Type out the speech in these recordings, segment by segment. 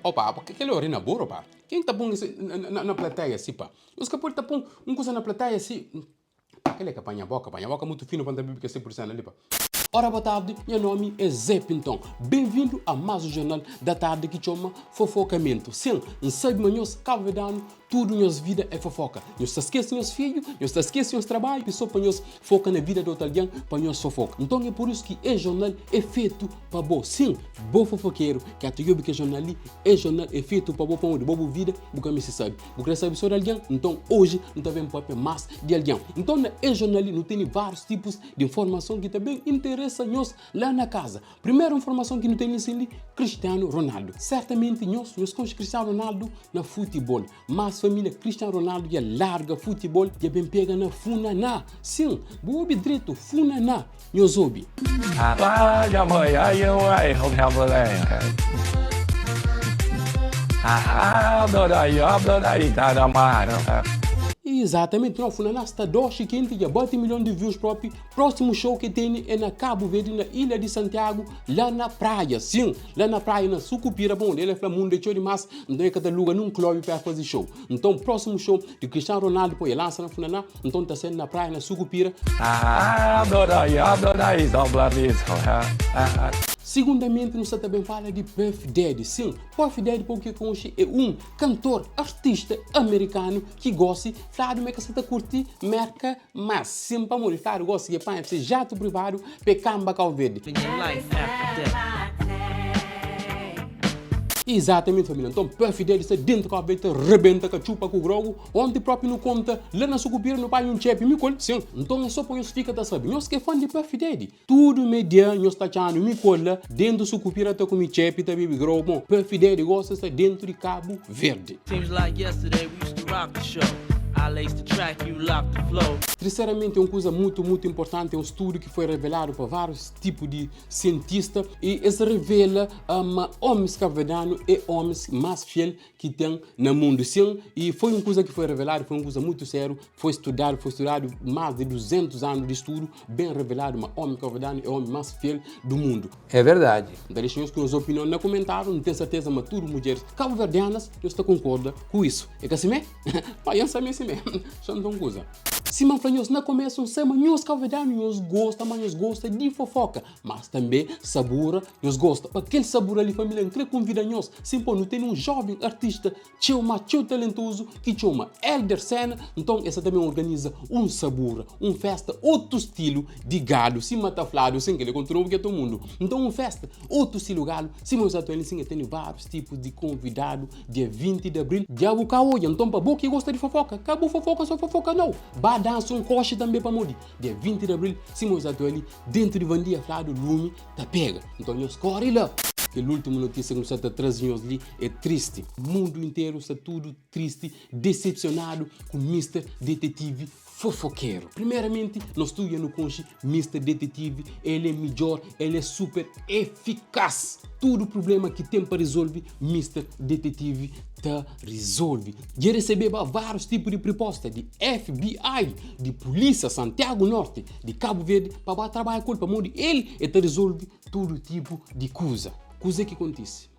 Opa, kel ori na buru pa. Ken ki ta pun na plateia si pa? Nhos ka pode ta pun un kusa na plateia si. Pa kel é ka panha boka pa. Nha boka mutu finu pa N ta bibi kes tipu di sena li pa. Ora boa tardi, nha nomi é Zé Pinton. Benvindu a más un jornal da tardi ki txoma Fofokamentu. Sin, N sabe ma nhos kabuverdianu tudu nhos vida é fofoka. Nhos ta skese nhos fidju, nhos ta skese nhos trabadju so pa nhos foka na vida di otu algen pa nhos fofoka. Nton é pur isu ki es jornal é fetu pa bo. Sin, bo fofokeru ki ata obi kes jornal li, es jornal é fetu pa bo pamodi bo bu vida bu ka meste sabe. Bu kre sabe so di algen? Nton oji nu ta ben papia más di algen. Nton na es jornal li nu tene várius tipus di informason ki ta ben interesa nhos la na kaza. Primeru informason ki nu tene li li, Cristiano Ronaldo. Sertamenti nhos, nhos konxe Cristiano Ronaldo na futibol. Mas familia Cristiano Ronaldo dja larga futibol, dja ben pega na funaná. Sin, bu obi dretu, funaná. Nhos obi. Exatamente, no funaná sta doxi kenti dja bati milhon di views propi. Próximo show ke tene é na Cabo Verde, na Ilha de Santiago, lá na praia. Sim, lá na praia, na Sucupira, bom, ele fla mundo é txeu demais, então ele ka ta aluga num clube pa fazer show. Então, próximo show de Cristiano Ronaldo, pô, ele lança na Funaná, então tá sendo na praia, na Sucupira. Segundamente, nu sta ta ben fala di Puff Daddy. Sim, Puff Daddy, pa u ke konxe, é um cantor, artista americano ki gosi, fladu ma é ka sa ta curti Merka mas. Sim, pamodi fladu gosi ki é panha pa se jato privadu pa é kamba Cabo Verde. Exatamente família, nton Puff Daddy sta dentu Cabo Verde ta rebenta katxupa ku grogu. Onti propi nu konta la na Sucupira nu panha un txepi mi ku el. Sim, nton é so pa nhos fika ta sabe, nhos ki é fã di Puff Daddy. Tudu me dia nhos ta txanu mi ku el la dentu Sucupira ta kumi txepi ta bibi grogu. Bon, Puff Daddy gosta sta dentu di Cabo Verde. Seems like yesterday we used to rock the show I lace the track, you lock the flow. Triseramenti, é un kuza mutu, mutu inportanti, é un studu ki foi reveladu pa várius tipu di sientista i es revela ma ómis kabuverdianu é ómis más fiel ki ten na mundu. Sin, i foi un kuza ki foi reveladu, foi un kuza mutu sériu, foi studadu, foi studadu más di 200 anu di studu, ben reveladu ma ómi kabuverdianu é ómi más fiel du mundu. É verdadi. N ta dexa nhos ku nhos opinion na kumentáriu, N ten serteza ma tudu mudjeris kabuverdianas nhos ta konkorda ku isu. É ka simé? Pa N sabe simé. Xa nton kuza. Sima N fla nhos na komesu, N sai ma nhos kabuverdianu nhos gosta, ma nhos gosta di fofoka, mas tanbe sabura nhos gosta. Pa kel sabura li familia N kre konvida nhos, sin po nu tene un joven artista txeu ma txeu talentozu ki txoma Elder Sena, nton es sa ta ben organiza un sabura, un festa otu stilu di galu, sima ta fladu sin kel-li konta nobu ki é to mundu. Nton un festa otu stilu galu, sima nhos atual sin el tene várius tipus di konvidadu dia 20 di abril. Dja bu ka odja, nton pa bo ki gosta di fofoka, ka bu fofoka so fofoka nau, ba dansa un koxi tanbe pamodi dia 20 di abril sima nhos atual li dentu di Vandia fladu lumi ta pega. Nton nhos kori la. Kel ultimu notisia ki nu sta ta traze nhos li é tristi. Mundu interu sta tudu tristi, desepsionadu ku Mister Detetivi fofokeru. Primeramenti, nos tudu dja nu konxe Mister Detetivi, el é midjor, el é super efikas. Tudu prublema ki ten pa rizolve, Mister Detetivi ta rizolve. Dja resebeba várius tipu di priposta di FBI, di Pulísia Santiago Norte di Kabu Verdi pa ba trabadja ku el pamodi el e ta rizolve tudu tipu di kuza. Kuzê ki kontise?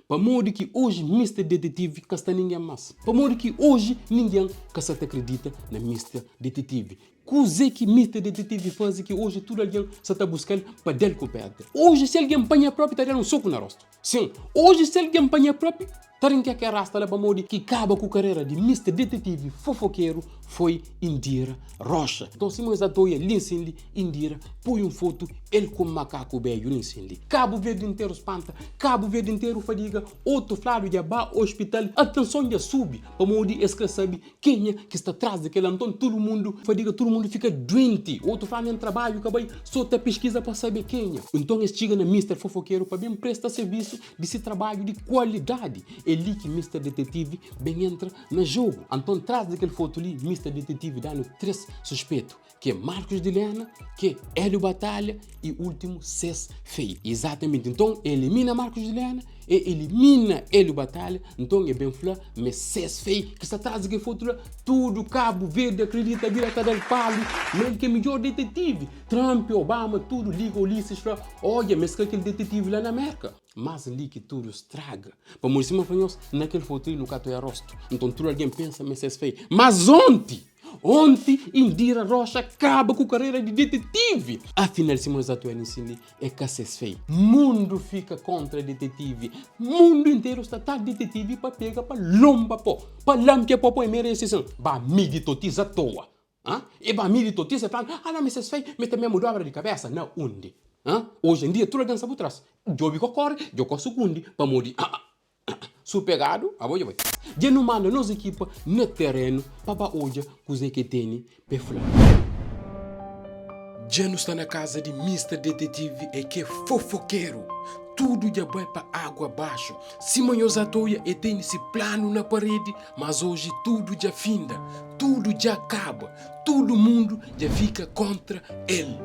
Pamodi ki oji Mister Detetivi ka sta ningen más? Pamodi ki oji ningen ka sa ta kridita na Mister Detetivi? Kuzê ki Mister Detetivi faze ki oji tudu algen sa ta buska-l pa da-l ku pedra? Oji si algen panha propi ta da-l un soku na rostu. Sin, oji si algen panha propi ta rinka kel rasta la pamodi ki kaba ku karera di Mister Detetivi fofokeru foi Indira Rocha. Nton sima es atoia li nsin li Indira poi un fotu el ku makaku bedju li nsin li. Kabu Verdi interu spanta, Kabu Verdi interu fadiga, otu fladu dja ba ospital, atenson dja subi pamodi es kre sabi Kenha ki sta tras di kel-la? Nton, tudu mundu fadiga, tudu mundu fika duenti. Otu fla, Nen trabadju ka bai, so ta piskiza pa sabe kenha. Nton, es txiga na Mister Fofokeru pa ben presta sirvisu di si trabadju di kualidadi. É li ki Mister Detetivi ben entra na jogu. Anton, tras di kel fotu li, Mister Detetivi da-nu 3 suspetu, ki é Marcos di Lena, ki é Hélio Batalha y últimu Ses Fei. Izatamenti. Nton, e elimina Marcos di Lena, e elimina Hélio Batalha, nton e ben fla ma é Ses Fei ki sta tras di kel fotu la. Tudu Kabu Verdi akredita, bira ta da-l pau. fladu ma el ki é midjór detetivi. Trump, Obama, tudu liga Ulisses fla, Odja, ma es kre kel detetivi la na Mérka. Mas li ki tudu straga. Pamodi sima fla nhos, na kel fotu li nu ka ta oia rostu. Nton tudu algen pensa ma es es fei. Mas onti! Onti Indira Rocha kaba ku karera di detetivi! Afinal sima nhos ta oia li sin li, é ka ses fei. Mundu fika kontra detetivi. Mundu interu sta ta detetivi pa pega pa lonba po, pa lampia po, po e merese sin. Ba midi totis atoa. Hã? E ba midi totis e fla, ah, na mi ses fei, mi ta mesmu dobra di kabesa. Na undi? Hã? Oji en dia tudu algen sta bu tras. Djobi ko kori, djo ko sukundi, pamodi ah, ah, su pegadu, abo dja bai. Dja nu manda nos ekipa na terenu pa ba odja kuzê ke tene pe fla. Dja nu sta na kaza di Mister Detetive e ke fofokeru. Tudu dja bai pa agua baxu. Sima nhos atoia e tene si planu na paredi, mas oji tudu dja finda, tudu dja kaba, tudu mundu dja fika kontra el.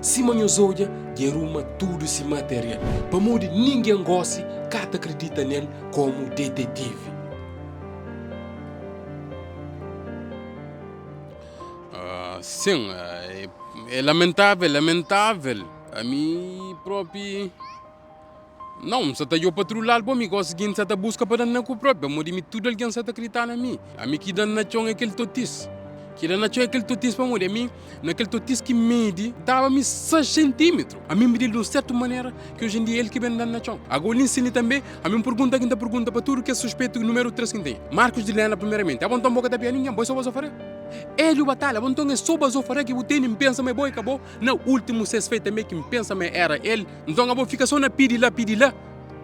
Sima nhos odja, dja ruma tudu si material, pamodi ningen gosi ka ta kridita nel komu detetivi. Sin, é lamentavel, lamentavel. Ami propi, nau, N sa ta djobe pa tudu ladu pa mi gosi ki N sa ta buska pa da-m na ku propi, pamodi mi tudu algen sa ta kridita na mi. Ami ki da-m na txon é kel totis, ki da-m na txon é kel totis pamodi ami na kel totis ki midi daba mi 6 sentimetru. Ami N midi-l di un sertu manera ki oji en dia el ki ben da-m na txon. Ago li N sini tanbe, ami un pergunta ki N ta pergunta pa tudu kes suspetu numeru 3 ki N ten, Marcos di Lena primeramenti, abo nton bo ka ta pia ningen, bo é so bazofaria? Hélio Batalha, abo nton é so bazofaria ki bu tene, N pensa ma é bo é ka bo? Na ultimu ses fei tanbe ki N pensa ma era el. Nton abo fika so na pidi la, pidi la.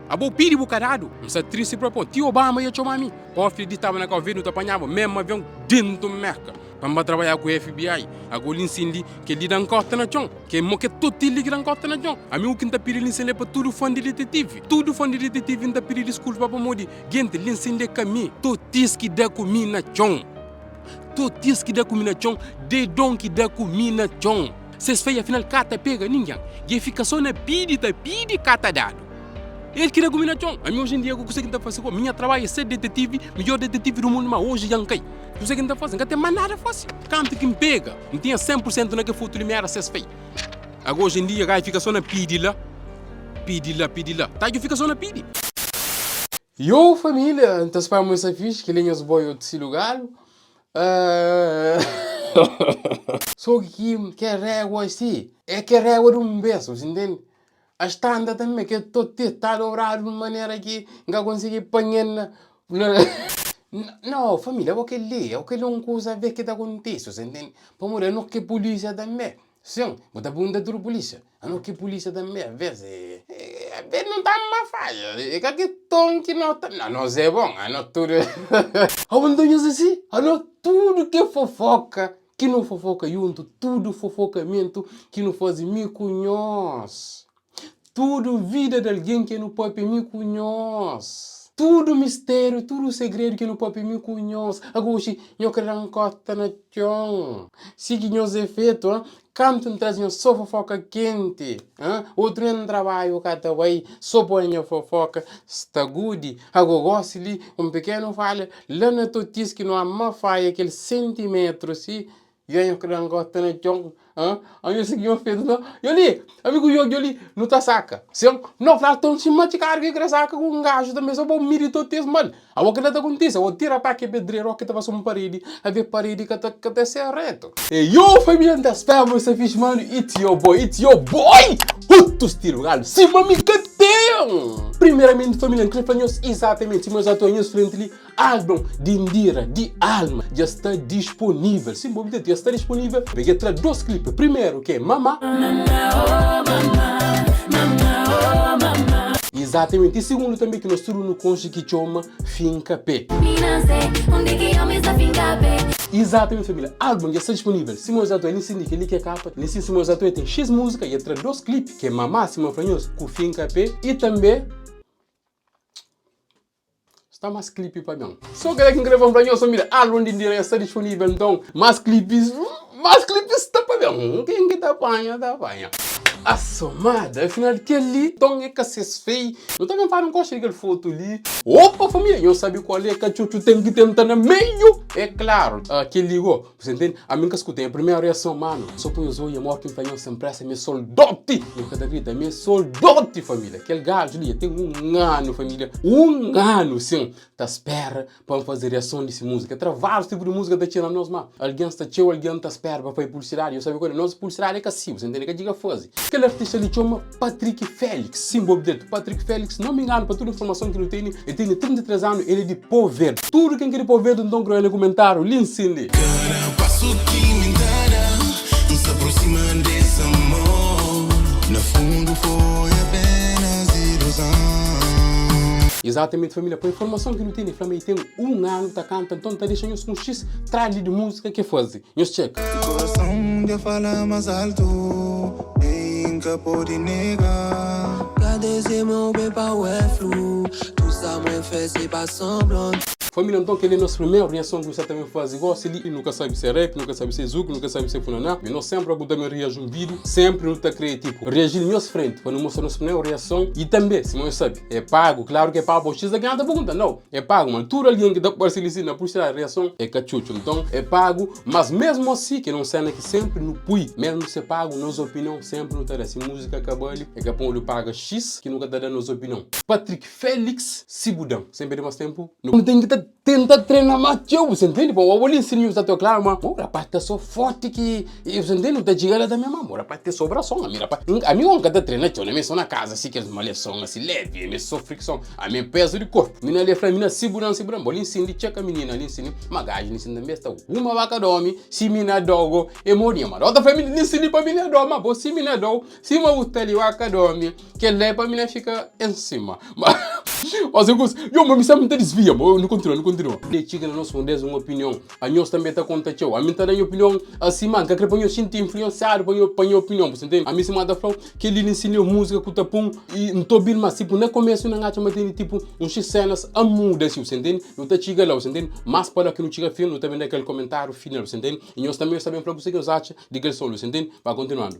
Abo pidi bu ka dadu. N sta tristi propi. Ti Obama ia txoma mi. Kofri di staba na Kau Verdi nu ta panhaba mesmu avion dentu Merka pa N ba trabadja ku FBI. Ago li N sindi kel li da N kota na txon. Ke mo ke totil li ki da N kota na txon. Ami u ki N ta pidi li N sindi pa tudu fan di detetivi. Tudu fan di detetivi N ta pidi diskulpa pamodi genti li N sindi é ka mi. Totis ki da ku mi na txon. Totis ki da ku mi na txon, dedon ki da ku mi na txon. Ses fei afinal ka ta pega ningen, dja e fika so na pidi ta pidi ka ta dadu. El ki da ku mi na txon. Ami oji en dia ku kuse ki N ta fase ku minha trabadju é ser detetivi, midjor detetivi du mundu, ma oji dja N kai. Kuse ki N ta fase? N ka ten más nada fase. Kantu ki N pega, N tinha 100 pur sentu na kel fotu li mi era ses fei. Ago oji en dia gaju fika so na pidi la, pidi la, pidi la. Ta dja fika so na pidi. Yo família, N ta spera ma nhos sta fixi, kel-li é nhos boy Otcílio Galo. So ki ke régua si, é ke régua di un bes, bu intende? As tanta tanbe ke tote ta dobradu di un manera ki N ka konsigi panha-l na No família, abo kel-li, abo kel-li é un kuza avé ki ta kontise, bu intende? Pamodi anos ki é pulísia tanbe. Sin, bu ta pergunta tudu pulísia. Ano ki pulísia tanbe, aves e, aves no ta ama fadja. E ka ki ton ki no ta, anos é bon, ano tudu. Abo nton nhos asi, ano tudu ke fofoka ki no fofoka juntu, tudu fofokamentu ki no fazi mi ku nhos. Tudu vida di algen ke no papia mi ku nhos. Tudu mistériu, tudu segredu ke no papia mi ku nhos. Agosi, nho kre da-m kota na txon. Si ki nhos é fetu, ha? Kantu N traze nhos so fofoka kenti, ha? Utru nen trabadju ka ta bai, so poi nha fofoka sta gudi. Ago gosi li, un pikenu falha, la na totis ki no ama faia kel sentimetru si, Yo nho kre da-m kota na txon, ha? Ami si ki nho fez la, yo li, ami ku yo, yo li, nu ta saka. Sin, no fla ton si ma txikadu ki kre saka ku un gaju tanbe, so bo midi tot es mal. Abo kila ta kontise, abo tira pa ke pedreru o ki ta fasi un paredi, abe paredi ka ta ka ta ser retu. E yo família, N ta spera ma bu sta fixi manu, it's your boy, it's your boy! Otu stilu galu, sima mi ka ten! Primeramenti família, N kre fla nhos izatamenti sima nhos atoa nhos frenti li, Álbum di Indira di Alma dja sta disponível. Sim, bo dja sta disponível. Dja tra dos klipe. Primeru ki é Mama. Izatamenti. I sigundu tanbe ki nos tudu nu konxe ki txoma Finka Pé. Izatamenti família. Álbum dja sta disponível. Sima nhos atoa, ni kel-li ki é kapa. Ni sima nhos atoa, ten xis múzika. Dja tra dos klipe ki é Mama, sima N fla nhos, ku Finka Pé. I tanbe. Sta mas clipe pa ben. So kela ki N kre fla nhos família, álbum di Indira sta disponível nton mas clipes, mas clipes sta pa ben. Ken ki ta panha, ta panha. Assomada, afinal kel-li nton é ka ses fei. Nu ta ben fala un koxa di kel fotu li. Opa família, nhos sabe kual é katxutxu ten ki tenta na meiu? É klaru, kel-li go, bu sa ntende? Ami N ka skuta, nha primeru reason, manu, so poi nhos odja modi ki N fla nhos sen presa, mi é soldoti! Nhos ka ta kridita, mi é soldoti família! Kel gaju li dja ten un anu família, un anu sin ta spera Pa N faze reason di si múzika. Tra várius tipu di múzika ta txena nos ma algen sta txeu algen ta spera pa faze publisidadi. Nhos sabe kua nos publisidadi é ka si, bu sa ntende? Ka djiga faze. Kel artista li txoma Patrick Félix. Sim, bo obi dretu, Patrick Félix. Non mi inganu, pa tudu informason ki nu tene, el tene 33 anu, el é di Po Verdi. Tudu ken ki é di Po Verdi nton kre oia na kumentáriu li nsin li. Kada pasu ki mi ta da, N sa aprosima des amor. Na fundu foi apenas ilusão. Exatamente família, pa informason ki nu tene, fla ma e ten 1 anu ta kanta, nton ta dexa nhos ku un xis trali di múzika ke faze. Nhos txeka. Korason dja fala más altu, nen N ka pode nega. Gade zye mwen ou ben pa wè flou Tout sa mwen fè se pa sanblan. Família, nton kel é nos primeru reason ki nu sta ta ben faze gosi li. Nu ka sabe se é rap, nu ka sabe se é zouk, nu ka sabe se é funaná. Mi nos senpri ku ta ben reaji un vídiu, senpri nu ta krê tipo reaji li nhos frenti pa nu mostra nos primeru reason. I tanbe, sima nhos sabe, É pagu, klaru ki é pagu, pa xis algen ta pergunta, nau, é pagu, ma tudu algen ki ta parse li si na puxa reason é katxutxu, nton é pagu, mas mesmu asi kel é un sena ki senpri nu pui, mesmu si é pagu, nos opinion senpri nu ta da, si muzika ka bali é ka pamodi paga xis ki nu ka ta da nos opinion. Patrick Felix si bu dan, sen perde mas tenpu, nu ten ki ta. Tenta trena más txeu, bu sa ntende? Pa oba li nsina nhos ta toka klaru ma bu rapaz ta so forti ki bu sa ntende? Bu ta txiga la tanbe ma bu rapaz ten sobrason ami rapaz ami n ka ta trena txeu na mi so na kaza si kes maleson asi levi ami so frikson ami é pezu di korpu mi na li fla mi na si bu dan si bu dan bo li nsina di txeka minina li nsina ma gaju li nsina tanbe sta uma baka di omi si mi na dogo e modi ma ota fla mi li nsina pa mi na do ma bo si mi na dou sima bu ta li waka di omi Kel la é pa mina fika en sima. Mas eu gosto. Yo, ma mi sa mi ta desvia. Ma nu kontinua, nu kontinua. De txiga na nos un des un opinion. Anhos tanbe ta konta txeu. Ami ta da nha opinion asi, ma N ka kre pa nhos xinti influensiadu pa nha pa nha opinion. Bu sa ntende? Ami sima ta flau, kel li li nsinau musika ku ta pun i N ta obil mas tipo na komesu na N atxa ma tene tipo un xis senas a muda si, bu sa ntende? Nu ta txiga la, bu sa ntende? Mas pa la ki nu txiga fin, nu ta ben da kel komentariu final, bu sa ntende? I nhos tanbe nhos ta ben fla kuse ki nhos atxa di kel son li, bu sa ntende? Ba kontinuandu.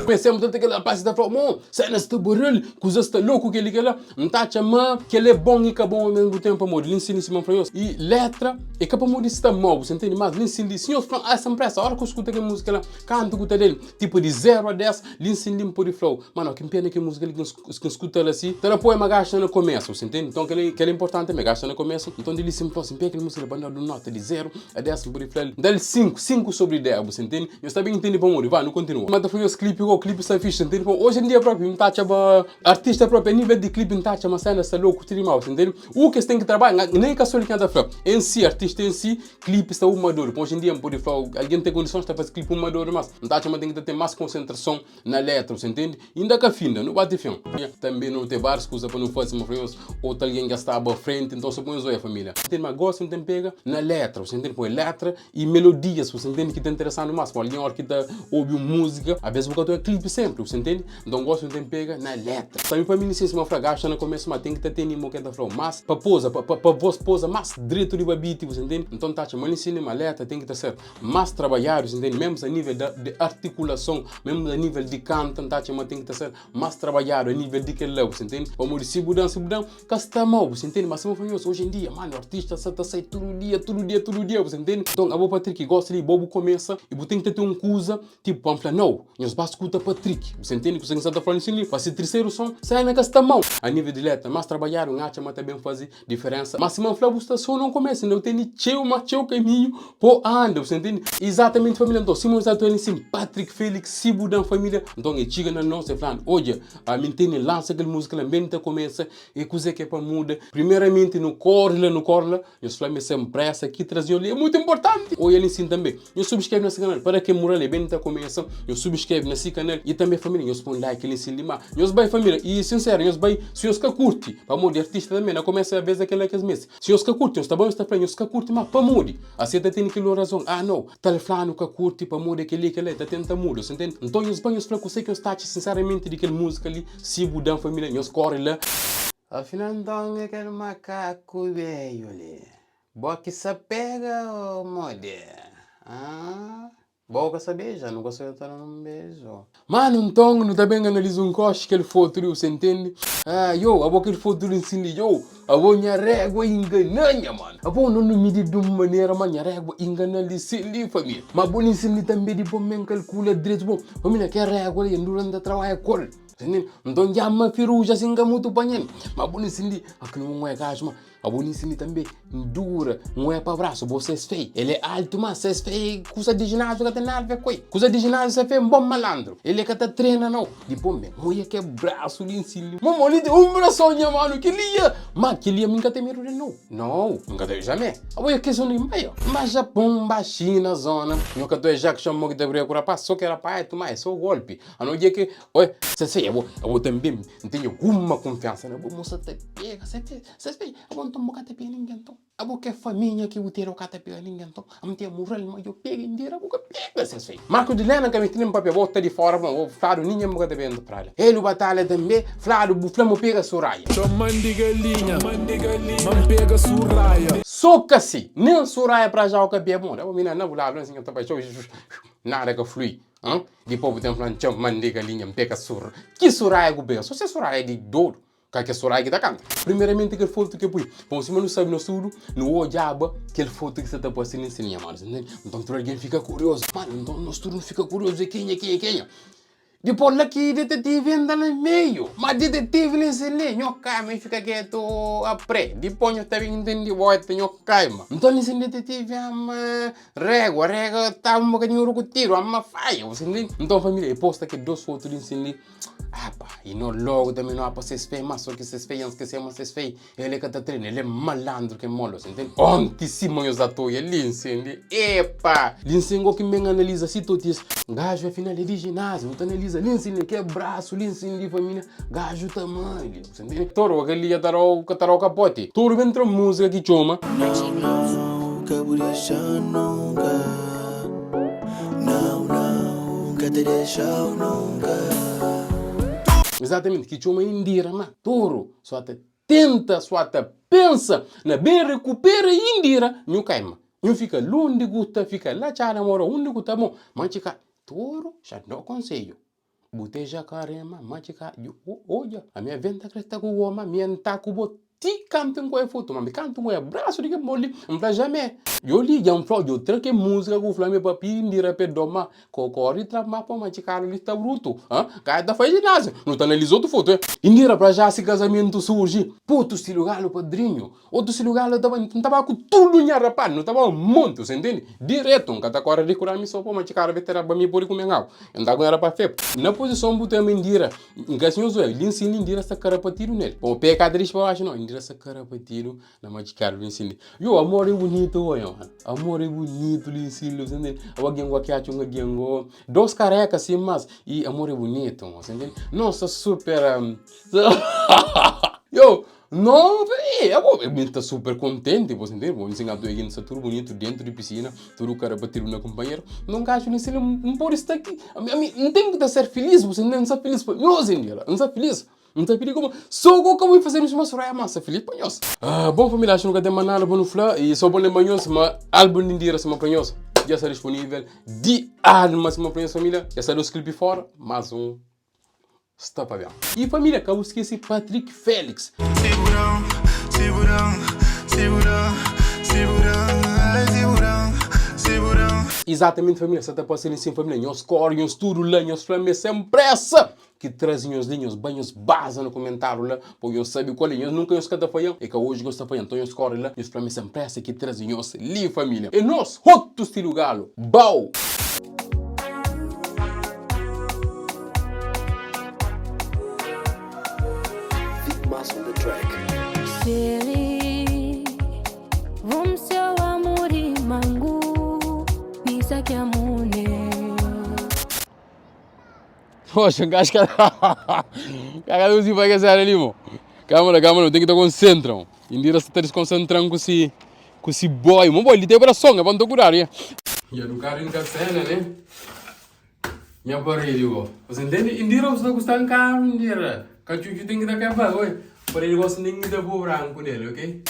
Pensemos tantu kel rapaz ta fla, mo, sena sta baril, kuza sta loku keli kela. N ta atxa ma kel é bon i ka bon ao mesmu tempu pamodi li nsina si ma fla nhos i letra é ka pamodi sta mau, bu sa ntende? Mas li nsina di si nhos fla, ah sem presa, ora ku skuta kel musika la, kantu ku ta del, tipu di 0 a 10, li nsina li N podi flau, mano ki pena kel musika li ki N skuta-l asi, ta da poema gasta na komesu, bu sa ntende? Nton kel kel é inportanti tanbe, gasta na komesu. Nton di li si N fla si N pega kel musika la pa N da-l un nota di 0 a 10, N podi fla-l, N da-l 5, 5 sobri 10, bu sa ntende? Nhos ta ben intende pamodi. Va, nu kontinua. Ma ta fla nhos klipi go, klipi sta fixi, ntende? Pamodi oji en dia propi N ta atxa ma artista propi a nivel di klipi N ta atxa ma sena sta loku ti dimau, sa ntende? U ki es ten ki trabadja, nen ka so li ki N ta fla. En si, artista en si, klipi sta uma dodu. Pamodi oji en dia N pode fla algen ten kondisons ta faze klipi uma dodu, mas N ta atxa ma ten ki ta ten mas konsentrason na letra, bu sa ntende? Inda ka finda, nu bate fin. Tanbe nu ten várius kuza pa nu faze, sima fla nhos, otu algen dja staba frenti, nton so poi nhos oia família. Ntende? Ma gosi nu ten pega na letra, bu sa ntende? Poi letra i melodias, bu sa ntende, ki ta interesandu más. Poi algen óra ki ta obi un múzika, aves bu ka ta oia klipi senpri, bu sa ntende? Nton gosi nu ten pega na letra. Tanbe pa mi ni sima fla gaxta na komesu, ma ten ki ta tene mo ke ta flau, mas pa poza, pa pa vos poza más dretu riba biti, bu sa ntende? Nton ta atxa ma li nsina ma letra ten ki ta ser más trabadjadu, bu sa ntende? Mesmu a nível da di artikulason, mesmu a nível di kanta, N ta atxa ma ten ki ta ser más trabadjadu a nível di kel la, bu sa ntende? Pamodi si bu dan, si bu dan, Ka sta mau, bu sa intende? Ma sima fla nhos, oji en dia, manu, artista sa ta sai tudu dia, tudu dia, tudu dia, bu sa intende? Nton, abo Patrick, gosi li, bo bu kumesa i bu ten ki ta ten un kuza, tipu, pa N fla, nau, nhos ba skuta Patrick, bu sa intende kusa ki N sa ta fla nsin li? Pa se triseru son, sena ka sta mau. A nivel di letra, mas trabadjadu, N atxa ma ta ben faze diferensa. Ma sima N fla, bu sta so na un kumesu, inda bu tene txeu, ma txeu kaminhu po anda, bu sa intende? Izatamenti familia, nton, sima N sa ta fla nsin, Patrick Felix, si bu dan familia, nton e txiga na nos, e fla-nu, odja, Ami N tene lansa kel múzika la, N ta kumesa E kuzê ki é pa muda? Primeramenti nu kóre la, nu kóre la Nhos fla ma sen présa ki traze-u li é mutu inportanti Oia li sin tanbê Nhos subskrebe na si kanal Pa da kel mural e ben ta kumesa Nhos subskrebe na si kanal I tanbê família nhos poi un like li sin li Ma nhos bai família I sinseru nhos bai Si nhos ka kurti Pamodi artista tanbê na kumesa avês da kel la kes meste Si nhos ka kurti nhos ta bai nhos ta fla nhos ka kurti Ma pamodi? Asi el ta tene kel un razon Ah nau Tal flanu ka kurti pamodi é kel-li, kel-la, el ta tenta muda, sa ntende? Nton nhos bai nhos fla kuse ki nhos ta atxa sinseramenti di kel múzika li, si bu da-m família, nhos kóre la. Afinal nton é kel makaku bedju li, bo ki sa pega ô modi? Ãh? Bo ka sa beja, nu ka sa ta da un beju. Manu, nton, nu ta ben analiza un koxi kel fotu li, bu sa intende? Ah, yo, abo kel fotu li nsin li, yo, abo nha régua ingana nha manu. Abo no nu midi di un manera ma nha régua ingana li sin li, família. Ma bo li nsin li tanbe di bo men kalkula dretu, bo, família, kel régua li, N dura N ta trabadja ku el, sa intende? Nton dja ma feruja sin ka mutu panha-l. Ma bo li nsin li, akil un e gaju ma. Abo ni sini tanbe N dura N oia pa brasu bo ses fei El é altu ma ses fei Kusa di jináziu ka ten nada ve ku el Kusa di jináziu se fei bon malandru El é ka ta trena nau Di bon ben oia ke brasu li nsin li Momo li ten un brason nha manu Kel-li ya Ma kel-li ami N ka ten medu del nau Nau N ka ta jamé Abo ya kes ondi N bai N ba Japon N ba Xina zona Nho ka ta oia Jack Chan mo ki ta briga ku rapaz So ke rapaz é tuma é so golpi Ano dje ke Oi Ses fei abo Abo tanbe N ten alguma kunfiansa na bo Mo sa ta pega Ses fei Ses fei, abo nton bo ka ta pega ningen nton? Abo ke faminha ki bu tene bo ka ta pega ningen nton? Ami ten mural ma djo pega indira bu ka pega ses fei. Marcos di Lena ka misti nen papia bo ta di fora bon bo fladu ningen bu ka ta pega nton pralha. Hélio Batalha tanbe fladu bu fla mo pega Soraya. Txoman di galinha, ma N pega Suraya. So ka si, nen Suraya pra já o ka pega bon. Abo mina na bu ladu na si nho ta bai txeu nada ka flui. Dipos bu ten fla txoman di galinha N pega Suraya. Ki Suraya ku pega? So se Suraya di dodu. Ka kes Soraya ki ta kanta. Primeramenti kel fotu ki pui. Bom, sima nu sabi nos tudu, nu odjaba kel fotu ki sa ta parse li nsin nha manu, ntende? Nton tudu algen fika kuriozu. Manu, nton nos tudu nu fika kuriozu, é kenha, kenha, kenha? Dipos la ki detetive entra na meiu. Ma detetive li nsin li, nho kaima i fika ketu apre. Dipos nho ta ben ntende bota nho kaima. Nton li nsin detetive ama régua, régua ta un bokadinhu rukutidu, ama faia, bu sa ntende? Nton familia, e posta kel dos fotu li nsin li. Apa, i no logu tanbe no apa ses fei, ma so ki ses fei, N skese ma ses fei, el é ka ta trena, el é malandru ke molo, si ntende? Onti sima nhos da toia li nsende, epa! Li nsen go ki N ben analiza si totis, gaju afinal é di jináziu, nu ta analiza li nsende ke brasu li nsende familia, gaju ta mali, si ntende? Toro, kel li ka ta dau, ka ta dau kapoti. Toro ben tra múzika ki txoma. Nau, nau, ka bu dexa-m nunka. Nau, nau, N ka ta dexa-u nunka. Exatamente, ki txoma Indira ma Toro só ta tenta, só ta pensa na ben rekupera Indira, nhu kai ma nhu fika lundi ku ta fika la txada mora undi ku ta bon, ma txika Toro xa dau konsedju. Bu te jacaré ma ma txika odja ami aventa kre ta ku bo ma mi N ta ku bo ti kantu N koi fotu ma mi kantu N koi abrasu di ke bo li N fla jamé yo li dja N flau djo tra ke musika ku fla mi pa pidi N perdon ma ko kori tra ma pa ma txika li sta brutu ha ka ta fai ginásio nu ta analiza otu fotu eh Indira pra já si kazamentu surgi putu stilu galu padrinhu Otu si lugar la ta ba, N ta ba ku tudu nha rapaz, nu ta ba un monti, você entende? Diretu, N ka ta kore di kura mi so poma txikara veteranu pa mi pode kume ngau. N ta ku nha rapaz fepu. Na pozison bu tema Indira, N ka sinhor Zoé, li nsin Indira sta karapatidu nel. Poma pe ka ta dixi pa baxu nau, Indira sta karapatidu na ma txikara li nsin li. Yo, amor é bunitu oi, nha mano. Amor é bunitu li nsin li, você entende? Abo algen ku ki atxa un algen go, dos kareka sin mas, i amor é bunitu, você entende? Nos sta super, yo, No, e abo, mi ta super kontenti, bo sinti, bo nsinga tu egin sta tudu bonitu dentu di pisina, tudu kara batidu na kumpanheru, no gaju li sina, N podi sta ki, ami, N ten ki ta ser filis, bo sinti, N sta filis pa nhos indira, N sta filis, N ta pidi kuma, so go ka bo fase suma Soraya, ma N sta filis pa nhos. Ah, bon familia, axu nu ka ten mas nada pa nu fla, i so pa lembra nhos ma album di Indira sima pa nhos dja sta disponivel di alma sima pa nhos familia, dja sta dos klipi fora, mas un. Sta pa ben. E família ka bu skese Patrick Felix. Tiburão, tiburão, tiburão, tiburão, ai tiburão, tiburão. Exatamente família, sa ta pasa li sim família, nhos kore nhos tudo la, nhos fla ma é sem pressa ki traze nhos li, nhos bai nhos baza na comentário la pa nhos sabe kual é, nhos nunca nhos ka ta faian, é ka hoje ki nhos ta faian, nton nhos kore la, nhos fla ma é sem pressa ki traze nhos li família, é nos, hoto stilo galo, bau! Poxa, um gajo Cara, não se vai que sério ali, mo. Calma, calma, tem que estar concentra. Mo. Indira está desconcentrando com esse com esse boy. Mo boy, ele tem coração, é bom cuidado, né? Ya no carro em cena, né? Nha parede, go. Você entende? Indira, você está gostando carro, Indira. Cachuchu tem que dar café, oi. Parede gosta nem que dar branco nele, ok?